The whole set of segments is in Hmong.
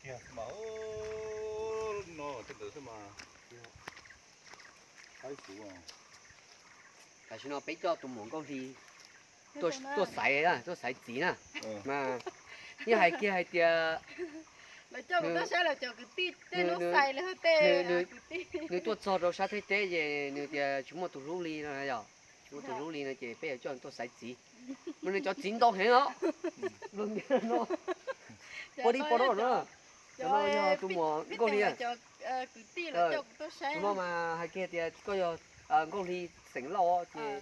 Kiag mas, no tej ntawd xwb mas. Tam sim no peb coj tus muam Nkauj Hli tuaj xaiv, tuaj xaiv txiv na. Mas yeej hais kiag hais tias lawv coj kuv tuaj saib lawv cov kwv tij tej lub xais lawv tej kwv tij. Nws tuaj txog rau sab Thaib teb ces nws tias tsis muaj tus hlub li no yom. Tsis muaj tus hlub li no ces peb yuav coj nws tuaj xaiv txiv. Mas nws cov txiv ntau heev os. Luag ntiaj no, pua dib pua do na. Cov no yog tus muam Nkauj Hli. Tus no mas hais kiag tias koj yog Nkauj Hli xeem Lauj ces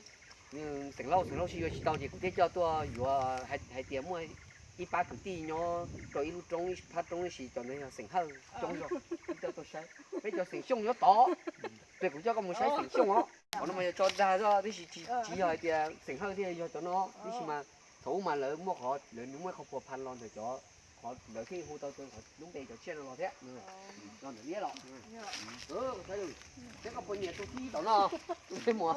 nws xeem Lauj, xeem Lauj sib yuav tsis tau ces kuv thiaj coj tuaj yuav, hais tias muaj ib pab kwv tij nyob rau ib lub roob, ib phab roob ib si, cov ntawd yog xeem Hawj coob zog, coj tuaj saib. Peb cov xeem Xyooj nyob tod, ces kuv coj koj mus saib xeem Xyooj os. Qhov no mas yog tso dag xwb, tab sis tsis yog hais tias xeem Hawj thiaj yog cov no, tab sis mas thaum ub mas lawv muaj qhov, lawv nws muaj qhov puas phas los ntawm cov, qhov lawv thiaj hu tau lub npe cov tsiaj no los thiab. Los ntawm liab los. Saib koj puas nyiam tus thib tom no, tus muam.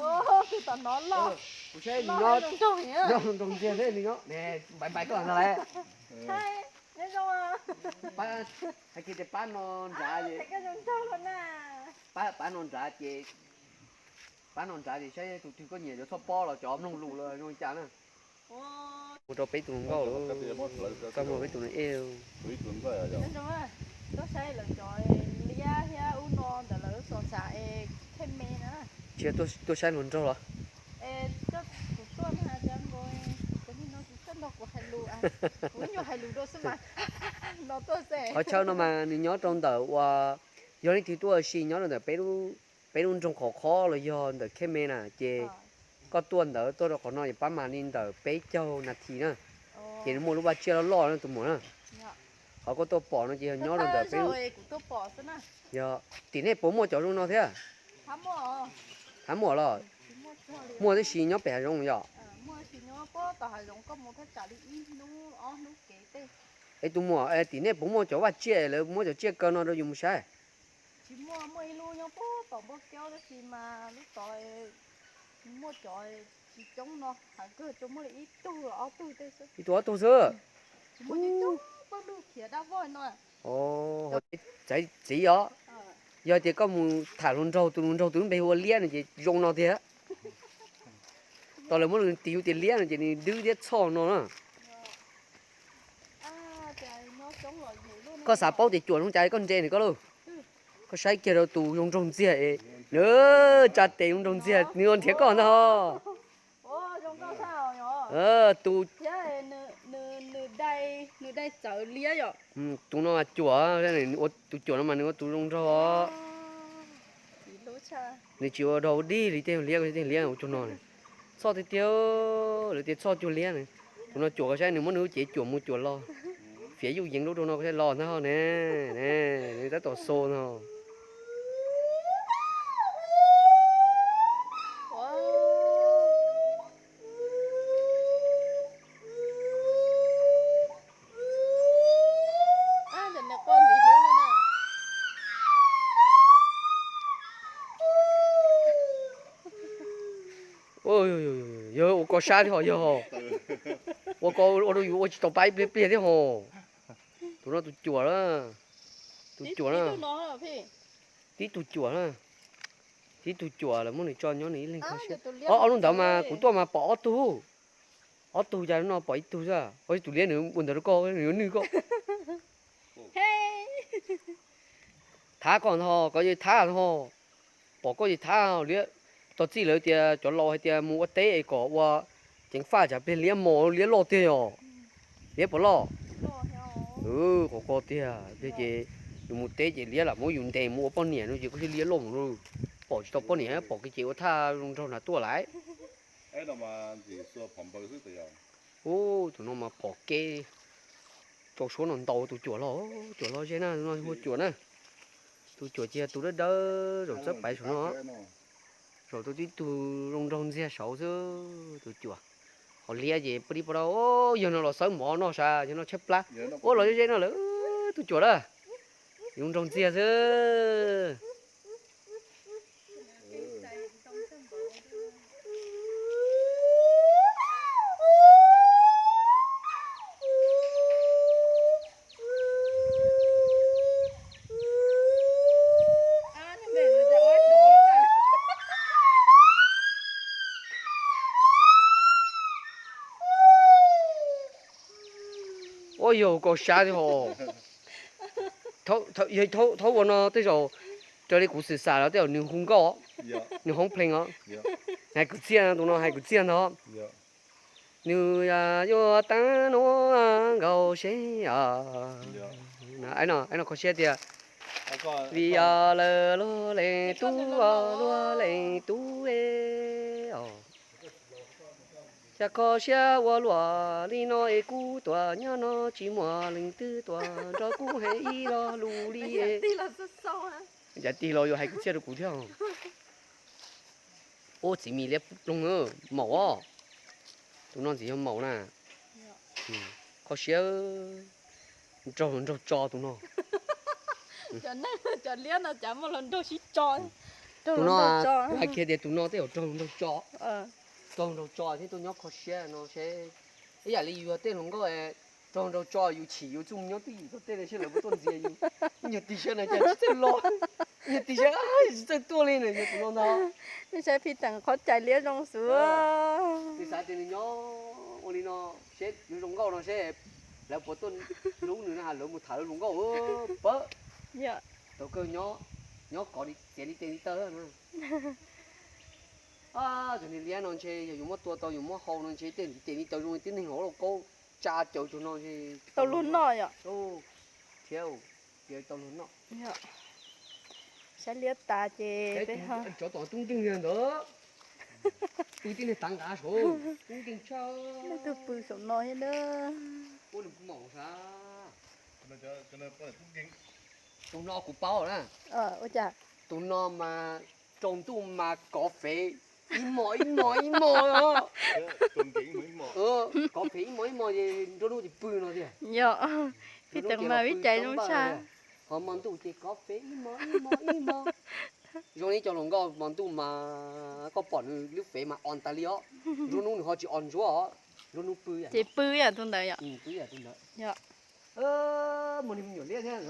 Kuv saib nws nyob zoo nroog ntxiag thiab nws nyob npais npais koj ntag lauj. Pab, hais kiag tias pab no nrad, pab no nrad ces, pab no nrad ces saib tus twg koj nyiam yuav txhob pob los cov mloog lus los zoo li cas na. Mus rau peb tus hluas nkauj, txaj muag peb tus no ej. Tuaj saib lawv cov liab thiab ub no ntawm lawv xos xav es thej me na. Tsis tuaj saib hluas nraug los? Qhov chaw no mas nws nyob rau ntawm uas, yog leej twg tuaj ua si nyob rau ntawm peb lub nroog Qhov Qhob los yog ntawm Khej Me na ces koj tuaj ntawd tuaj rau qhov no ces pab mas li ntawm peb caug nas this na, ces nws muaj lub vaj tsiaj loj loj na tus muam na. Qhov koj tuaj pom no ces yog nyob rau ntawm peb. Yog tim nej puas muaj cov zoo no thiab? Hab muaj los? Muaj tab sis nyob pem hav zoov yom? Es tus muam, tim nej puas muaj cov vaj tsiaj lawv muab cov tsiaj kaw no rau yus mus saib? Tsis muaj, muaj ib lub nyob puag tom npua kiaub tab sis mas lub tod muaj cov tsis coob no, heev kawg tsuas muaj li ib tug ob tug tej xwb. Ib tug ob tug xwb? Tsis muaj coob coob, pab lug khiav dab vog no. Txiv os, yog tias koj mus tham hluas nraug, tus hluas nraug tus lub npe hu ua Liab no ces zoo no tiag. Tau lawv muab nws tis hu tias Liab no ces nws dwb thiab txhoj no na. Koj xav paub tias cuam zoo cas koj nres nws koj lauj. Koj saib kiag rau tus zoo nraug ntxiag es, nws tsa tes zoo nraug ntxiag nws ua nrhiav koj ntag ho. Tus, tus no mas cuam, tus cuam no mas nws ua tus zoo nraug. Nws tsis ua dog dig li tej liab, tej liab ua cuag no. Txhoj tiag tiag, lawv tias txhoj cuag liab na. Tus no cuam koj saib nws muab nws lub cev cuam mus cuam los. Fiav yuj yeev lub rau no koj saib los ntag ho ne. Nws tab tom xo no. Yog ua koj sab thiab ho yog. Ua koj ua rau yus ua tsis tau pab ib pliag pliag thiab ho. Tus no tus cuam na. Tus cuam na. Tib tug cuam na. Tib tug cuam lawv muab nws tso nyob nws ib leeg kho siab. Ob lub ntawd mas kuv tuaj mas pom ob tug. Ob tug cas lub no pom ib tug xwb. Ua tus liab nws ua ntawd rau koj nws yuav nwj koj. Thab koj ntag ho, koj yeej thab ntag ho. Pom koj yeej thab liab. Tau txij lawv tias cov laus hais tias mus ua teb es kom ua ceev faj tsam pliag liab mos liab loj tiag yog. Liab puas loj? Qhov koj tiag pliag ces yus mus teb ces liab lam muab yus ntes mus ua poj niam no ces koj thiaj liab loj mus. Pom tsis tau poj niam pom kiag ces ua thaj zoo nraug nrad tuaj lawm. Ub, tus no mas pom kev rau suab no ntau tus cuam loj, cuam loj zeb na, no hu cuam na. Tus cuam ces tus dawb dawb zaum txawb paiv saum no. Zaum tus tib tug zoo nraug ntxiag saud xwb tus cuam. Ho liab ces pw dib pw dau, yog no los xawb mov noj sav, yog no tshaib plab. Ua los zeb zeb no lawm tus cuam na. Zoo nraug ntxiag xwb. Yog koj sav tiag hos. Yog thaub ua no tej zaum raws li kuv xwm xam los tej zaum nws hu nkauj, nws hoob plees os. Hais kwv txhiaj, tus no hais kwv txhiaj ntag. Nws yuav tav nuav nkaus seb. Aib no kho siab tias, vim yog lawv luag leej tub, luag leej tub es. Cas kho siab ua luaj li no es kuv tuaj nyob no tsis muaj leej twg tuaj nrog kuv hais ib lo lus li. Cas tig los yuav hais kwv txhiaj rau kuv thiab. Ub, txiv mis liab ploog, maum os. Tus no ntxim yog maum na. Kho siab, nraug nraug tso tus no. Cov neeg cov liab no cas muaj hluas nraug sib tso. Tus no, kuv hais kiag tias tus no tej zaum raug nraug tso. Raug nraug tso thiab tuaj nyob kho siab no seb. Ib yam li yus yog tej hluas nkauj, raug nraug tso yus chim yus txuj mus nyob twj ywm tom tej no seb lawv puas tuaj ntxias yus. Nyuag tig saib no cas tsis txawj los, nyuag tig saib tsis txawj tuaj li na, yog tus no ntag. Nej saib phij teem qhov cai liab zoo xwb. Nws xav tias nws nyob ua li no seb nws zoo nkauj no seb lawv puas tuaj hlub nws no, lawv mus tham lawv hluas nkauj pab. Tau kawg nyob, nyob kov txiav li tes li taw na. Cov niag liab no ntshe yog yus muab tua tau yus muab hau no ntshe tej li tes li taw zoo li tib neeg hauv lauj kaub tsa caws tsuag no ntshe tau luag noj yom. Thiab, tau luag noj. Saib liab tas ces peb ho cov tom tub nkeeg ntawd, pw tib neeg tav nqav saud, tub nkeeg tshaj. Leej twg pw saum no thiab na? Ua nws maum sas. Tus no kuv paub na. Ua cas? Tus no mas tsaus ntuj mas kov fev ib hmos ib hmos ib hmos. Kov fev ib hmos ib hmos es nruab hnub ces pw no tiag. Yog, phij teem mas vib cai zoo tshaj. Ho hmo ntuj ces kov fev ib hmos ib hmos ib hmos. Zoo li cov hluas nkauj hmo ntuj mas koj pom nws lub fev mas o tas li os. Nruab hnub nws ho tsis o ntsuab os. Nruab hnub pw yam, ces pw yam tus ntawd yom. Pw yam tus ntawd. Yog. Muaj niag me nyuam liab thiab.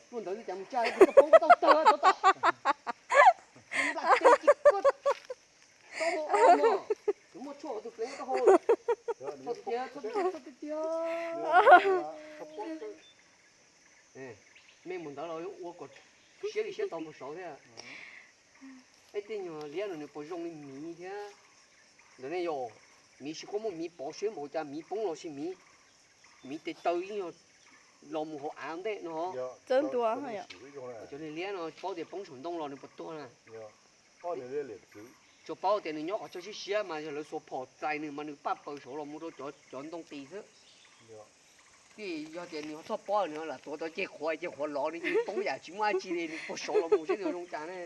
Tuaj ntawd cas mus caj koj poob tau tawg tau tau. Nplas teg ces koj tau hau mog. Nws muaj tshuaj tus pleev koj hau. Txhob tiag, txhob tiag, txhob tiag. Mej mus ntawd los ua kom siab li siab tau mus saud thiab. Ib tej nyuag liab no nws puas zoo li miv thiab? Ntawd ne yog, miv tsis, koj muab miv pov siab npaum cas miv poob los sis miv, miv tes taw ib nyuag los mus hauv av ntej no. Txawb ntua. Cov niag liab no paub tias poob saum ntoo los nws puas tuag na? Tsuas paub tias nws nyob qhov chaw siab siab mas yog lawv xuas phom txais nws mas nws paj paws saud los mus rau cov ntoo qis xwb. Tij yog tias nws ho txhob pob nws lam tuav tau ceg qhuav, ceg qhuav lov nws yeej poob yam tsis muaj dab tsi li, nws puag saud los mus seb nws zoo cas ne.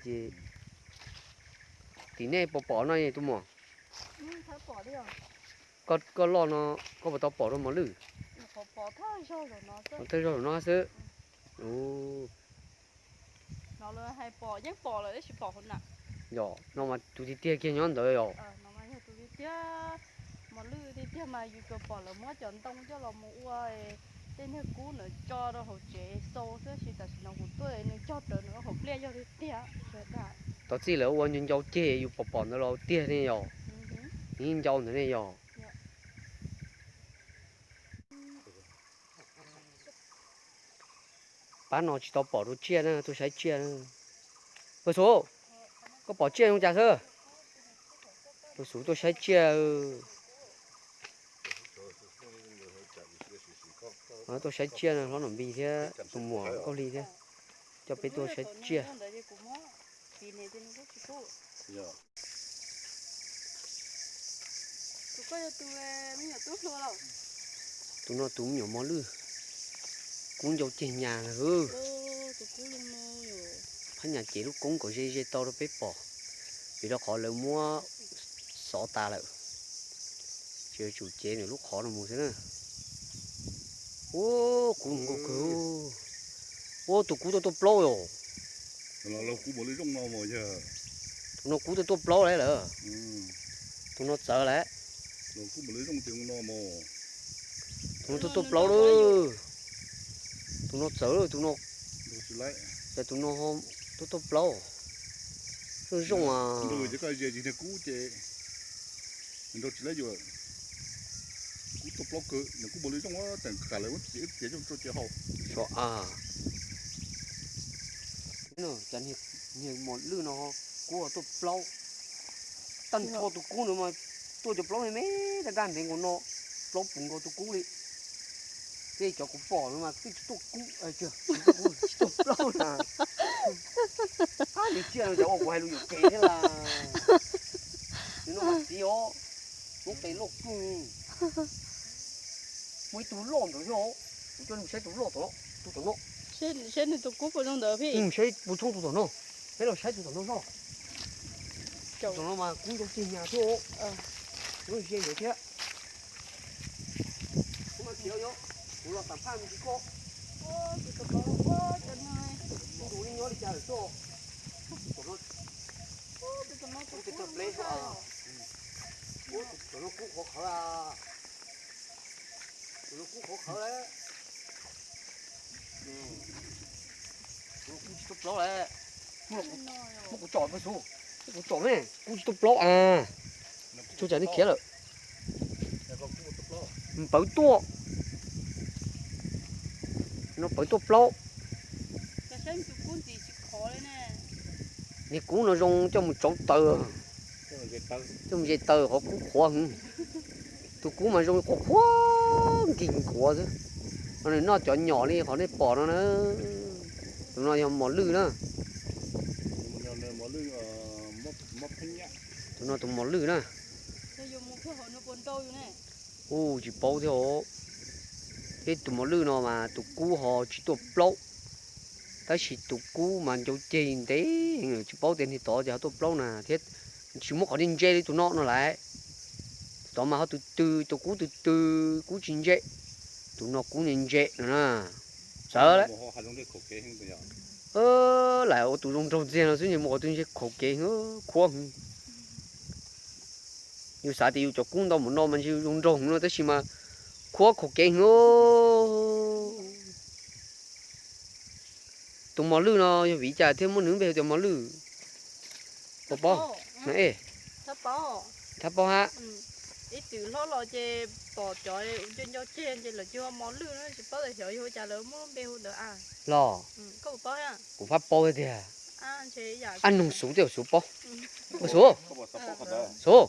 Ces tim nej puas pom no tus muam? Koj loj no koj puas tau pom dua mos lwj? Thawj zaug no xwb. Yog, no mas tus tiag tiag kiag nyob ntawd yog. Mos lwj tiag tiag mas yus tsuas pom lawv muab cov ntoo coj los mus ua tej niag kub ntawd tso rau hauv tsev xau xwb, tab sis tam sim no kuv tuaj nws cog rawv nws hauv pliaj yog tiag tiag. Tau txij lawv ua ncau ncau ceg yus pom pom ntawd los tiag ne yog. Ib ncau ntawd ne yog. Pab no tsis tau pom dua tsiaj na, tuaj saib tsiaj na. Pag Xus, koj pom tsiaj zoo cas xwb? Pag Xus tuaj saib tsiaj. Tuaj saib tsiaj, hlob Nom Npis thiab tus muam Nkauj Hli thiab coj peb tuaj saib tsiaj. Tus no tus me nyuam mos lwj, kub ncau ceg nyas lawm. Phab nyas cev lub koob kom ze ze tau rau peb pom, vim rau qhov lawv muab xov tas lawm. Tsis tsum cev nws lub qhov no mus xwb na. Ua kub nkauj kawg. Ua tus kub tuaj tuaj plaub os. Tus no kub tuaj tuaj plaub lawm. Tus no txawv lawm. Tus no tuaj tuaj plaub lawm. Tus no txawv lawm, tus no, tus no tuaj tuaj plaub. Zoo zoo. Kub ces nrau tsis laib yuav. Kub tuaj plaub kawg, nws kub npaum li zoo, teem kam lawv muab txiav ib txiav coj tso ces haus. Cov niag mos lwj no kub ho tuaj plaub. Tag nrho tus kub no mas tuaj cov plaub me me daj daj ntev nkaus no, plaub puv nkaus tus kub li. Tej cov kuv pom no mas twb tsis tuaj kub, tsis tuaj plaub na. Ab, nws tsiaj no cov uas kuv hais lus yuam kev thiab las. Nws no mas txiv os, lub qe loj kawg. Muaj ib tug loj ntawd thiab os, kuv coj nej mus saib tus loj tom no, tus tom no. Saib nws tus kub puas zoo ntawd phi. Saib puas tshoob tus tom no, peb los saib tus tom no soj. Tus tom no mas kub ncau ceg nyas thiab os. Kuv ze ntawd thiab. Kuv mas khiav yog, kuv los tam phaj me ntsis koj. Ntuj, nyob li cas lawm xwb. Tus tom no, tus tom no kub qhuav qhawv a. Tus no kub qhuav qhawv lawm. Tus no kub tsis tuaj plaub lawm. Muab kuv tsom peb xub, muab kuv tsom ne, kub tsis tuaj plaub a. Tsuas tsam nej khiav lawm. Pawv tuaj. No pawv tuaj plaub. Niag kub no zoo coj mus tsauv taws, coj mus ze taws qhov kub qhuav heev. Tus kub mas zoo qhuav qhuav nkig nkuav xwb. No nws noj cov nyom li qhov nej pom no na. Tus no yog mos lwj na. Tus no tus mos lwj na. Ua tsis paub thiab os. Peb tus mos lwj no mas tus kub ho tsis tuaj plaub, tab sis tus kub mas ncau ceg ntev heev, tsis paub tias niag tod ces ho tuaj plaub na thiab. Tsis muab qhov ntse ntse li tus no no lawm. Tus tod mas ho tws tws, tus kub tws tws, kub tsis ntse. Tus no kub ntse ntse no na. Txawv lawm. Lam ua tus zoo nraug ntxiag no xwb, ntshe mus qhov twg ntshe khaum kev heev, khuab heev. Yus xav tias yus cov kub ntau npaum no mas ntshe yus zoo nraug heev no, tab sis mas khuab khaum kev heev. Tus mos lwj no yog vim li cas thiaj muab nws lub npe hu tias mos lwj? Puas paub? Thab paub hab. Los, kuv fab paub tiag. Ab, nug Xuv thiab Xuv paub. Xuv, Xuv,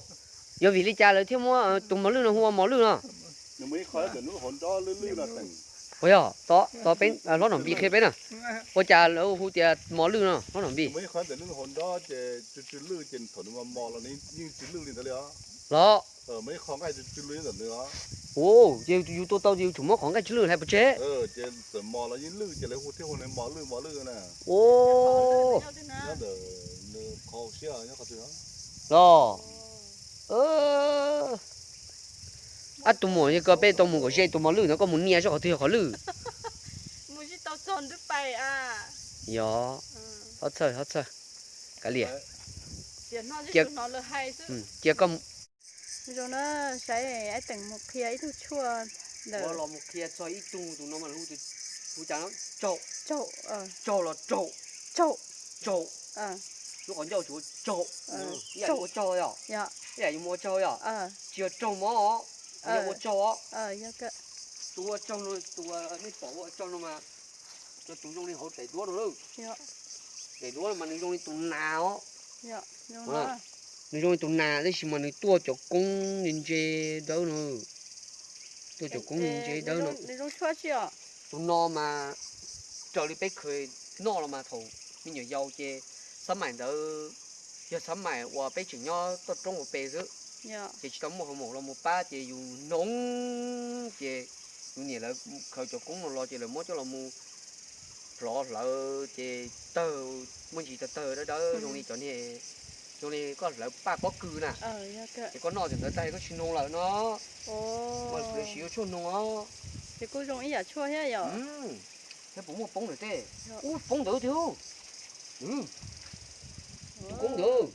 yog vim li cas lawv thiaj muab tus mos lwj no hu ua mos lwj no? Puas yog? Tos peb hlob Nom Npis qhia peb na. Ua cas lawv hu tias mos lwj no, hlob Nom Npis? Los, ces yus tua tau ces yus tsum muab qhov nqaij tsw lwj hais pov tseg. Los, ab, tus muam, yog koj peb tau mus kom ze tus mos lwj ntawd, koj mus nias saib qhov twg yog qhov lwj. Yog, hob txhawj, hob txhawj, kav liam. Cia koj, zoo na, saib Aib Teem mus qhia ib tug tshuaj ntawm, los mus qhia txog ib tug tus no mas hu, hu cas no, tsaug, tsaug los tsaug, tsaug, tsaug, lub qhov ncauj tsuas tsaug, ib yam yuav ua tsaug yom, ib yam yuav mus ua tsaug yom, tsis yog tsaug mov, yog ua tsaug os. Tus ua tsaug no, tus nej pom ua tsaug no mas, tus zoo li hauv daim duab no lawm. Daim duab no mas nws zoo li tus nas os. Nws zoo li tus nas tab sis mas nws tuaj cov koob ntse ntse dawb no. Tuaj cov koob ntse ntse dawb no. Tus no mas raws li peb kheev noj los mas thaum me nyuam yaus ces xab maim ntawd yog xab maim uas peb tseem nyob toj roob ua pes xwb, ces tsis tau muaj hoo maum los mus pab ces yus hnoov ces yus niam lawv khaws cov koob no los ces lawv muab coj los mus plhov hlawv ces tawg, muaj ntsis tawg tawg dawb dawb zoo li cov niag, zoo li koj hlawv paj pob kws na. Ces koj noj cov ntawd tag koj tsis hnoov lawm no, lawv siv ua tshuaj hnoov os. Thiab puas muaj poob ntawd tej? Ub, poob ntawd tiag. Tus koob ntawd.